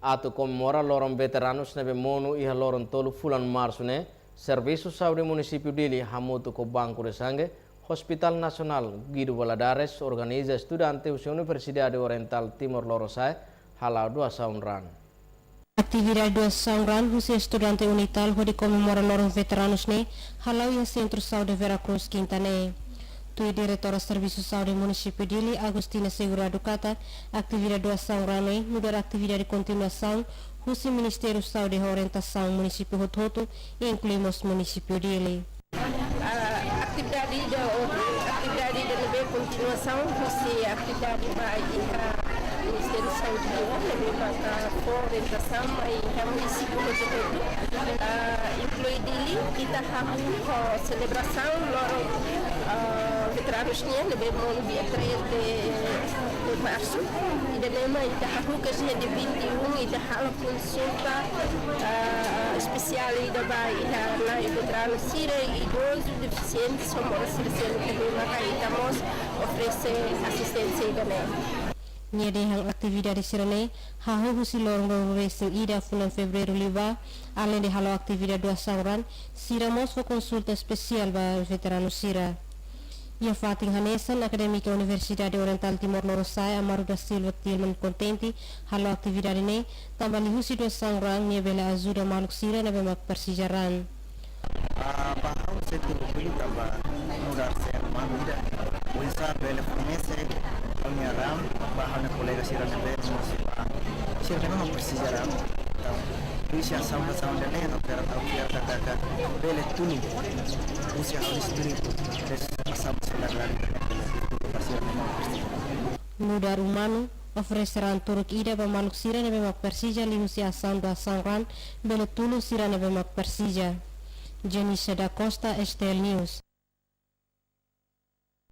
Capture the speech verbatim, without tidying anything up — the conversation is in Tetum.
Atu komemora loron veteranus ne'ebé monu iha loron tolu fulan Marsu ne'e, Servisu Saúde Munisípiu Dili hamutuk ho Banco de Sangue, Hospital Nasionál Guido Valadares organiza estudante husi Universidade Orientál Timor Lorosa'e hala'o doasaun raan. Atividade doasaun raan husi estudante UNITAL hodi komemora loron veteranus ne'e hala'o iha Sentru Saúde Vera Cruz, Kinta ne'e. Tuir Diretora Servisu Saúde Munisípiu Dili, Agostina Segurado katak, atividade doasaun raan ne'e nu'udar atividade kontinuasaun husi Ministériu Saúde ho orientasaun munisípiu hotu-hotu, inklui mós munisípiu Dili. Ah, atividade ida, atividade ida ne'ebé kontinuasaun husi atividade ba iha Ministériu Saúde nian, ne'ebé maka fó orientasaun ba iha munisípiu hotu-hotu. Ah, inklui Dili, ita hahú ho selebrasaun loron, ah, veteranus nian, ne'ebé monu dia três de, de Marsu. Ida-ne'e mak ita hahú ke dia vinte e um, ita halo konsulta, ah, espesiál ida ba iha nai veteranu sira, idozu, defisiente, somoras sira seluk ne'ebé maka ita mós oferese asisténsia ida-ne'e. Nia dehan atividade sira-ne'e hahú husi loron ruanulu-resin-ida fulan Fevereiru liubá, aleinde halo atividade doasaun raan, sira mós fó konsulta espesiál ba veteranu sira. Iha fatin hanesan, akadémika Universidade Orientál Timor Lorosa'e, Amaro da Silva Tilman, kontente halo atividade ne'e, tanba liuhusi doasaun raan nia bele ajuda maluk sira ne'ebé mak presiza raan. Ah, ba ha'u sente orgullu tanba nu'udar ser umanu ida oinsá bele fornese ha'u-nia raan ba ha'u-nia kolega sira ne'ebé mós, ah, sira ne'ebé mak presiza raan. Entaun, husi asaun, asaun ida-ne'e, ha'u fiar, ha'u fiar katak bele tulun husi ha'u-nia espíritu, des asaun solidariedade ba sira ne'ebé mak presiza. Nu'udar umanu, oferese raan turuk ida ba maluk sira ne'ebé mak presiza liuhusi asaun doasaun raan bele tulun sira ne'ebé mak presiza. Jenisa da Costa, STL News.